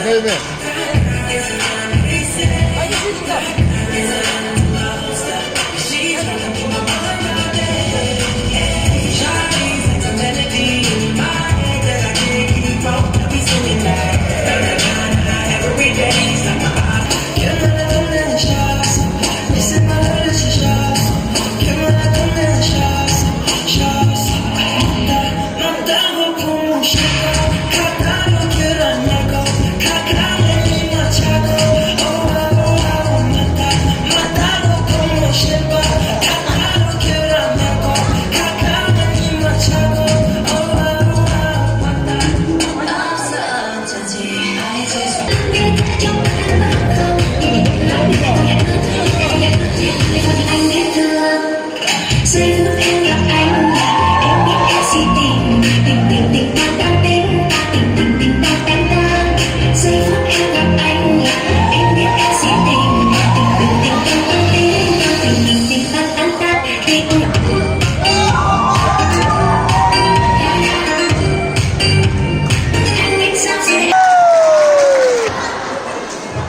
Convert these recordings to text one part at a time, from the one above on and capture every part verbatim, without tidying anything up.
Amen.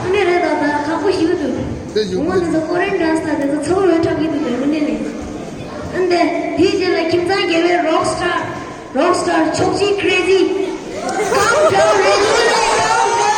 ཨ་ནི་རེད་ད། ད་ཁག་པོ་ཞིག་འདུག་དེ་ཞུ་ངོ་དེ་ཚོ་ཀོ་རེན་ཌན་སི་དང་དེ་ཚོ་ཚ་བོ་རོལ་འཁྲབ་ཀྱི་འདུག་དེ་མི་ནས་ནས། ཨ་ནི་དེའི་རྗེས་ལ་ཁྱིམ་ཚང་དགེ་བའི་རོག་སི་ཊར། Rockstar, Chokchi Crazy. Calm down, Regina, calm down.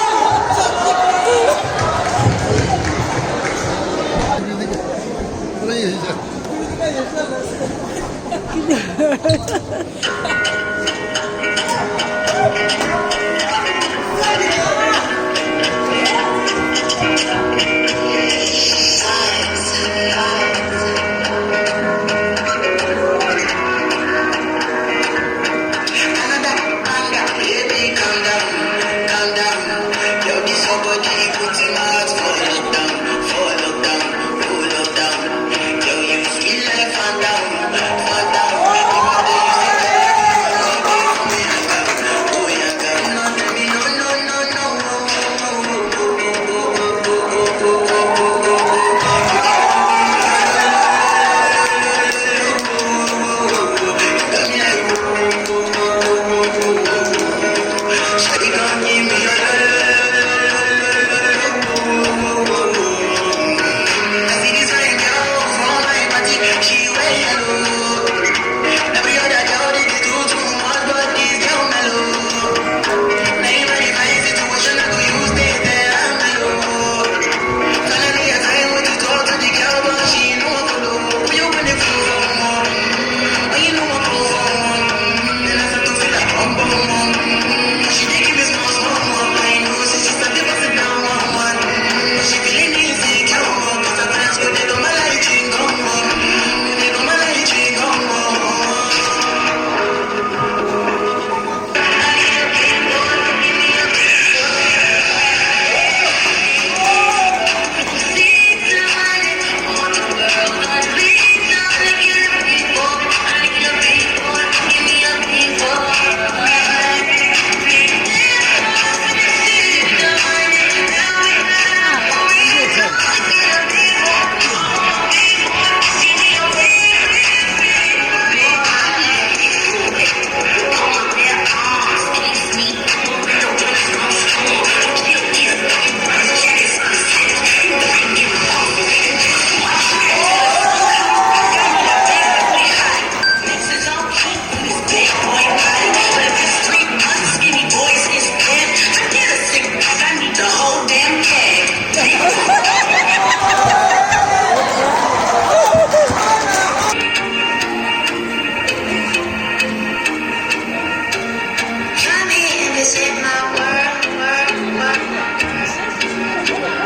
Join me and visit my world, world, world.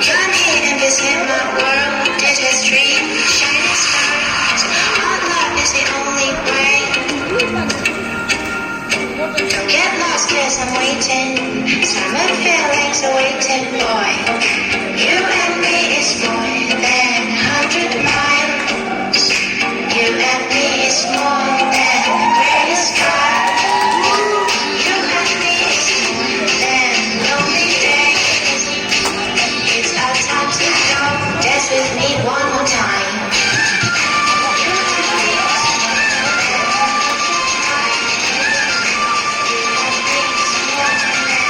Join me and visit my world. It is dream, shining stars. Our love is the only way. Don't get lost, 'cause I'm waiting. Summer feelings are waiting, boy. You and me is more than a hundred miles. You and me is more than the gray sky. You and me is more than lonely days. It's our time to go. Dance with me one more time. You and me is more than, you and me is more than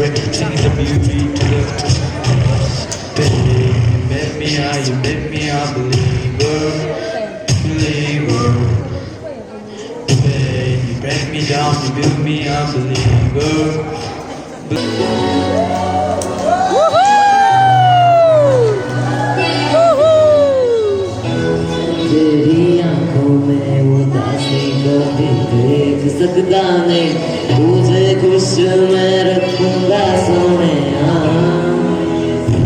Ready to change the beauty to the Baby, you make me a believer, believer. Baby, you break me down, you build me a believer. तेरी आंखों में उदासी कभी देख सकता नहीं, तुझे खुश मैं रखूंगा सोने।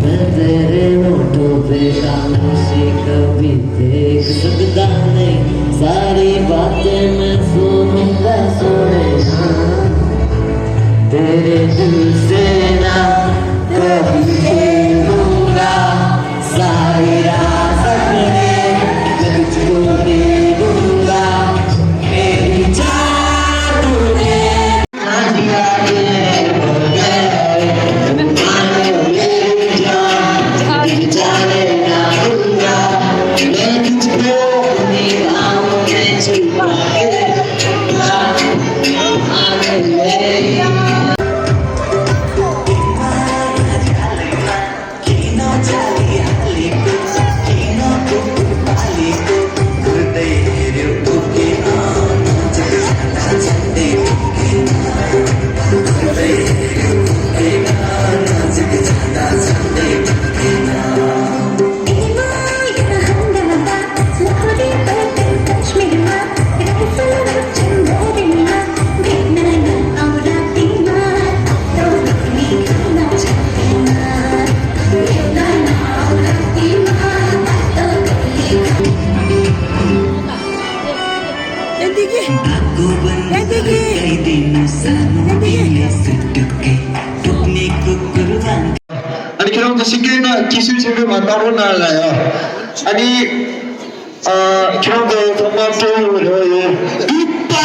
मैं तेरे होठों पे खामोशी कभी देख सकता नहीं, सारी बातें मैं सुनूंगा सोने। तेरे दिल से ना कभी खेलूंगा, सारी रात सपने मैं तुझको दे दूंगा। मेरी जान तूने ཨ་ནི་ཁྱེད་རང་ཚོ་ཤེས་ཀྱི་ན་སྐྱེ་ཤུལ་ཆེན་པོའི་མ་བཏང་རོགས་གནང་ལ་ཡ། ཨ་ནི་ཨ་ཁྱེད་རང་ཚོ་ཚང་མ་སྤྲོ་ཡོང་རེ་བ་ཡོད། འདུག་པ།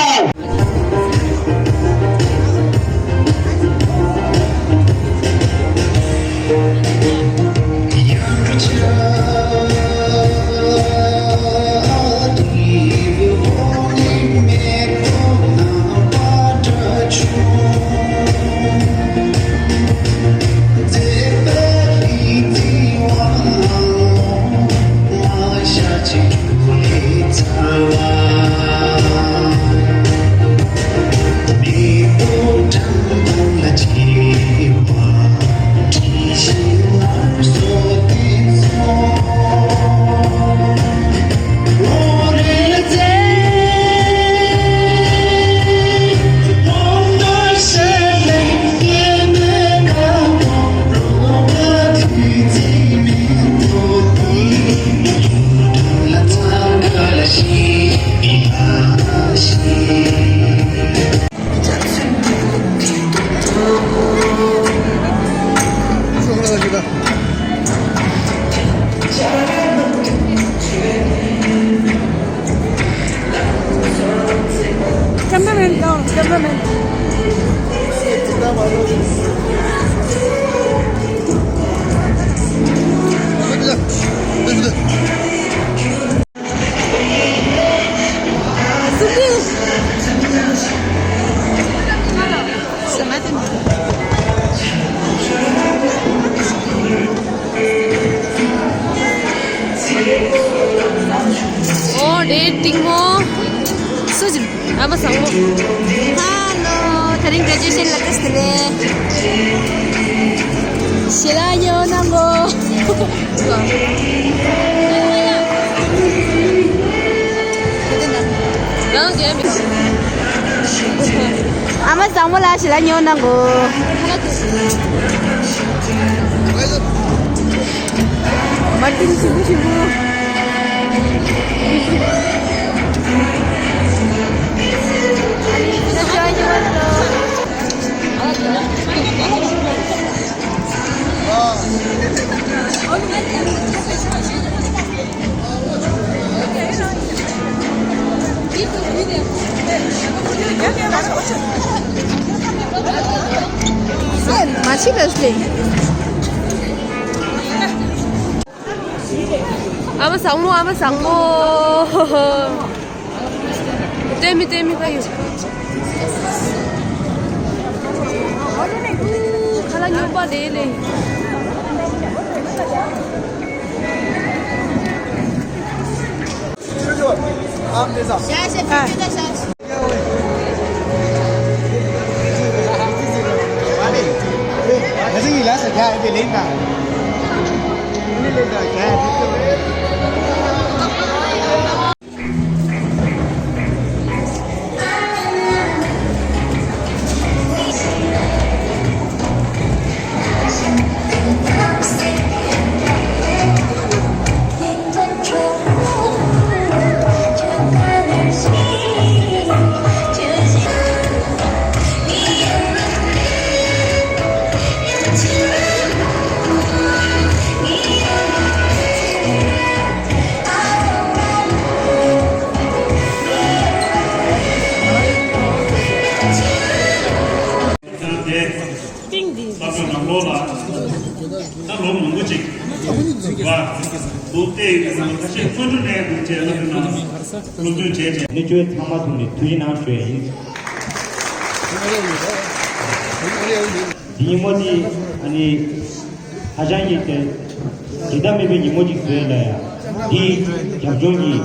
Cameraman down, cameraman. ཨོ་ཌེ་ཊིང་མོ། སུ་ཟིག་ཨ་མ་བཟང་མོ། ཧ་ལོ། དེ་རིང་གྷ་རེ་ཇུ་ཨེ་ཤན་ལ་ཏོག་ཙམ་ལས། ཞལ་ལག་ཉོ་གནང་གོ། ཨ་མ་བཟང་མོ་ལ་ཞལ་ལག་ཉོ་གནང་གོ། མ་ཏིན་ཞིམ་པོ་ཞིམ་པོ། མ་ཕྱི་ར་སྟེ། ཨ་མ་བཟང་མོ། ཨ་མ་བཟང་མོ། ལྟད་མི་ལྟད་མི་ཁ་ཡོད། ལག་པ་ལས་ལས། ཏིང་འདི། ད་ལོ་མང་པོ་ཅིག་བ་འདུག་སྟེ་ཡོད་ན་ཁ་ཤས་བརྩོན་འགྲུས་ནས་འདུག་ཅེས་ལབ་ན་སློབ་སྟོན་བྱས་ཏེ་ནི་ཆོས་ཚང་མ་ཐུག་ནས་ཐུགས་རྗེ་གནང་ཞུ་ཡ་ཡིན། འདི་ཉིན་མོ་འདི་ཨ་ནི་ཧ་ཅང་གི་དེ་བརྗེད་ཐབས་མེད་པའི་ཉིན་མོ་ཅིག་བཟོས་ལ་ཡ། འདི་རྒྱབ་ལྗོངས་ཀྱི་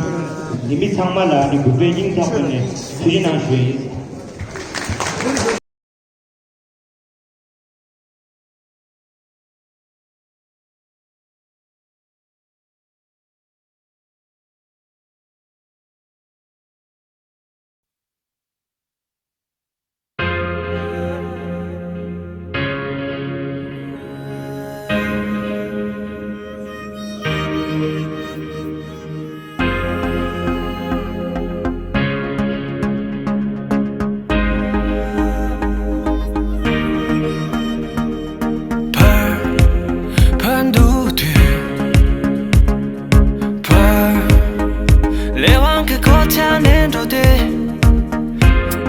འདི་མི་ཚང་མ་ལ་ཨ་ནི་འབུལ་བའི་སྙིང་ཐག་པ་ནས་ཐུགས་རྗེ་གནང་ཞུ་ཡ་ཡིན། ཕར་ཕར་འདུག་དུས། ཕར་ལས་དབང་གི་གོ་ཆ་ནས་འགྲོ་དུས།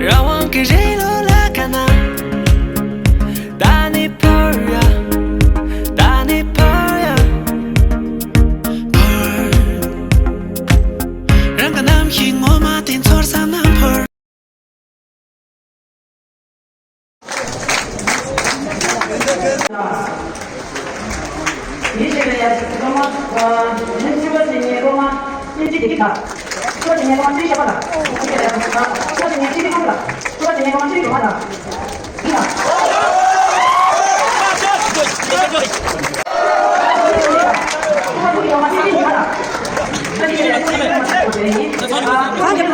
རང་དབང་གི་རི་ལུ་ལ་ག་ན། ད་ནི་ཕར་ཡ། ད་ནི་ཕར་ཡ། ཕར། རང་གི་རྣམ་ཤེས་ངོ་མ་དེ་ཚོར་ས་ན་ཕར། ཡིད་ཆེས་པའི་ཡ་སློབ་མ། ཨ། ཕྱི་པ་དེ་ཉིད་སློབ་མ་ལྷན་ཅིག་བདེ་སྐྱིད་དང་། ཕྱི་པ་དེ་ཉིད་སློབ་མ་བརྩེ་ཞབས་པ་དང་། ཕྱི་པ་དེ་ཉིད་སློབ་མ་ཕྱི་པ་དེ་ཉིད་སྤྱི་བདེ་ཁང་དང་། ཕྱི་པ་དེ་ཉིད་སློབ་མ་སྤྱི་བདེ་སྡོད་ཁང་དང་།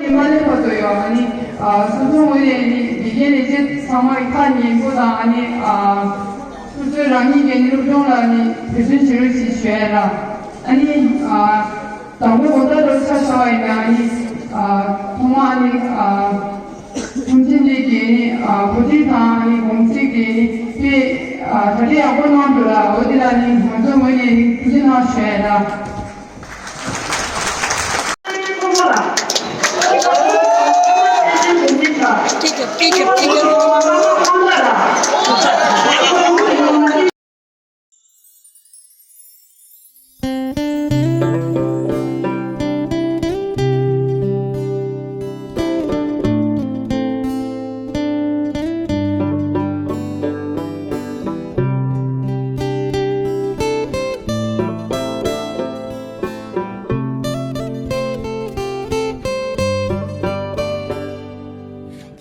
མ་ལས་བར་དུ་ཡང་ཨ་ནི་སོ་སོ་ངོས་ནས་ནི་དགེ་རྒན་ལས་བྱེད་ཚང་མ་གི་ཁ་ཉན་པོ་དང་ཨ་ནི་སོ་སོའི་རང་ཉིད་ཀྱི་ནི་སློབ་སྦྱོང་ལ་ནི་འབད་བརྩོན་བྱེད་རོགས་ཞེས་ཞུ་ཡ་ལ། ཨ་ནི་དང་པོ་གོ་བརྡ་སྤྲོད་ཆ་བཞག་པ་ཡིན་ན་ཨ་ནི་ཐོག་མ་ཨ་ནི་ཁྲོམ་ཆེན་འདི་གི་ནི་གོ་སྒྲིག་དང་ཨ་ནི་དགོངས་ཚུལ་གྱི་ནི་དཔེ་གྲ་སྒྲིག་ཡག་པོ་གནང་འདུག་ལ། འོ་དེ་ལ་ནི་ང་ཚོ་ངོས་ནས་ནི་ཐུགས་རྗེ་གནང་ཞུ་ཡ་ལ།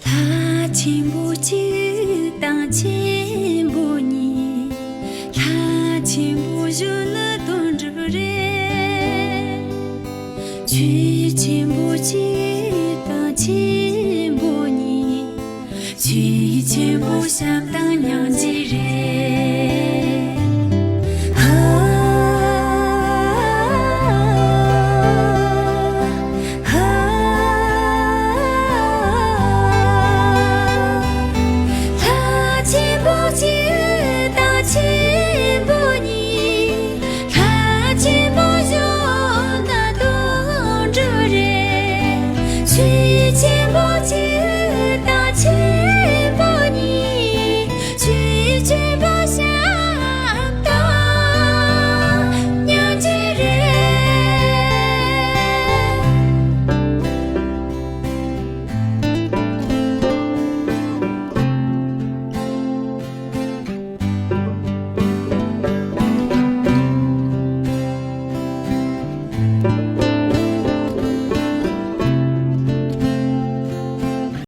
ལྷ་ཆེན་པོ་གཅིག་དང་ཆེན་པོ་གཉིས། ལྷ་ཆེན་པོ་བཞི་ནི་དོན་གྲུབ་རེད། ཆོས་ཆེན་པོ་གཅིག་དང་ཆེན་པོ་གཉིས། ཆོས་ཆེན་པོ་ཞབས་དང་སྙིང་རྗེ་རེད།